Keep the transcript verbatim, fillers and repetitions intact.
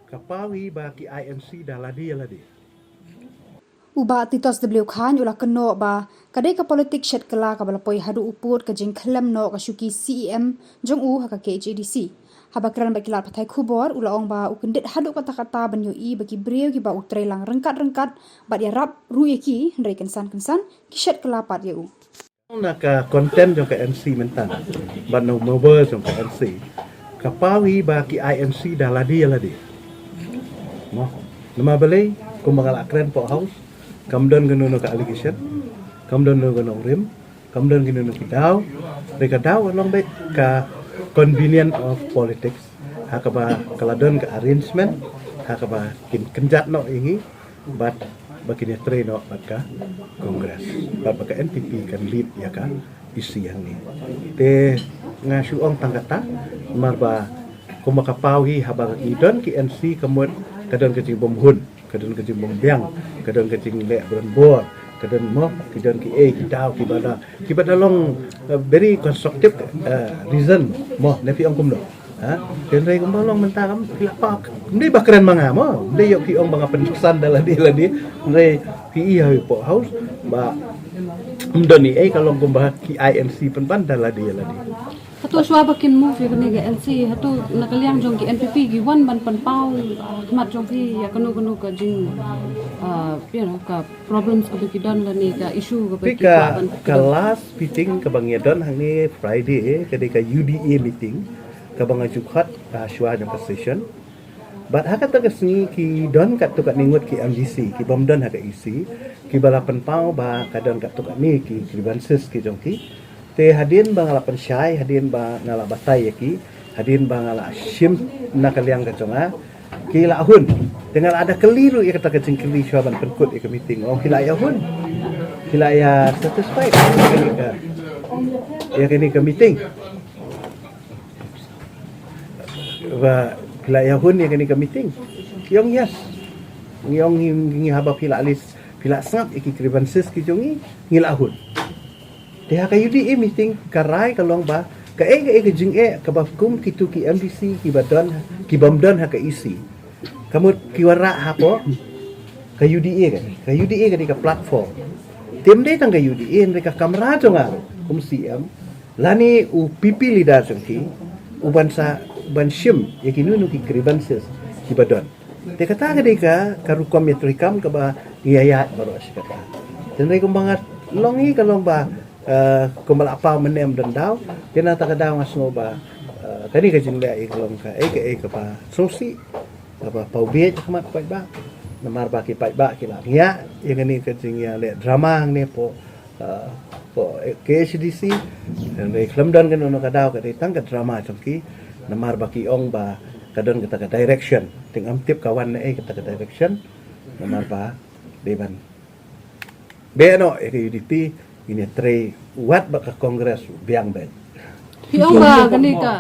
Ka paw hi ba ki I N C da lade ïa lade. U Bah Titos W Khan u la kynnoh ba ka dei ka politik shet kylla kaba la poi haduh u pud ka jingkhyllem noh ka shuki C E M jong u ha ka K H A D C. Haba kren bad ki lad pathai khubor u la ong ba u kyndit haduh katta katta ban ïohi ba ki briew kiba u trei lang ryngkat ryngkat bad ïarap ruh ïa ki, hynrei kynsan kynsan ki shet kylla pat ïa u. Na ka content jong ka N C mynta bad na u member jong ka N C, ka paw hi ba ki I N C da lade ïa lade. Mo, namar balei? Kumba nga la kren poh House, kam don kano kano ka allegation, kam don kano kano rim, kam don kano kano ki daw. Te ka daw ka long beit ka convenience of politics. Ha kaba ka la don ka arrangement ha kaba kin kynjat noh ïa ngi bad ba kin ïatrei noh bad ka Congress bad ba ka N P P kan lead ïa ka E C hangne. Te nga shu ong tang kata, namar ba kumba ka paw hi, haba ngi don ki N C ka mut ka don ka jingbymhun, ka don ka jingbymbiang, ka don ka jingleh bron bor, ka don mo, ki don ki ei ki daw kiba da, kiba da long, eh, very constructive, eh, reason mo, ne phi ong kumno? Ha? Hynrei kumba long mynta kam phi la paw. Ym dei ba kren ma nga mo, ym dei ïoh phi ong ba nga pynsan da lade lade. Hynrei phi i ha poh House ba ym don ei ei ka long kumba ki I N C pynban da lade lade. Hato shuwa ba kin move ïa kane ka N C, hato na ka liang jong ki N P P ki wan ban pynpaw, ah, khmat jong phi ïa kano kano ka jing, ah, you know, ka problems kaba ki don lane ka issue kaba Phi ki ka, kwah ban ka last meeting kaba ngi don hangne Friday, eh, ka dei ka U D A meeting kaba nga ju khot, ah, shuwa jong ka session. Bad ha kata ka sngi ki don katto katne ngut ki M D C kibym don ha ka E C, kiba la pynpaw ba ka don katto katne ki grievances ki jong ki. Te hadien ba nga la pynshai, hadien ba nga la batai ïa ki, hadien ba nga la shim na ka liang ka jong nga, ki la hun. Te nga la da kylli ruh ïa kata ka jingkylli shuwa ban pynkut ïa ka meeting. Ong ki la ïa hun, ki la ïa satisfied ïa kane ka, ïa kane ka meeting. Ba phi la ïa hun ïa kane ka meeting? Ki ong yes. Ngi ong ngi, ngi haba phi la list, phi la sngap ïa ki grievances ki jong ngi, ngi la hun. Te ha ka U D A meeting ka rai ka long ba kaei kaei ka jingeh kaba kum kitu ki M D C kiba don, kibym don ha ka E C, ka mut ki wanrah hapoh ka U D A ka, ka U D A ka dei ka platform. Te ym dei tang ka U D A, hynrei ka kamra jong nga ruh kum C M lane u P P leader jong ki, u ban sa, ban shim ïa kino kino ki grievances kiba don. Te kata ka dei ka, ka rukom ïatreikam kaba ngi ïa ïaid baroh shi katta. Te hynrei kumba nga long hi ka long ba, eh, kumba la paw mynne ym don daw, te na kata ka daw nga sngew ba, eh, kane ka jingleh hi ka long kaei kaei kaba sngewsih, kaba paw bieit ha khmat paidbah. Namar ba ki paidbah ki la ngiah ïa kane ka jingïaleh drama hangne poh, ah, poh K H A D C. Hynrei khlem don kano kano ka daw, ka dei tang ka drama jong ki. Namar ba ki ong ba ka don kata ka direction. Te ngam tip ka wan naei kata ka direction. Namar ba dei ban beh noh ïa ka U D P, ngin ïatrei wat bad ka Congress biang beit. Phi ong ba kane ka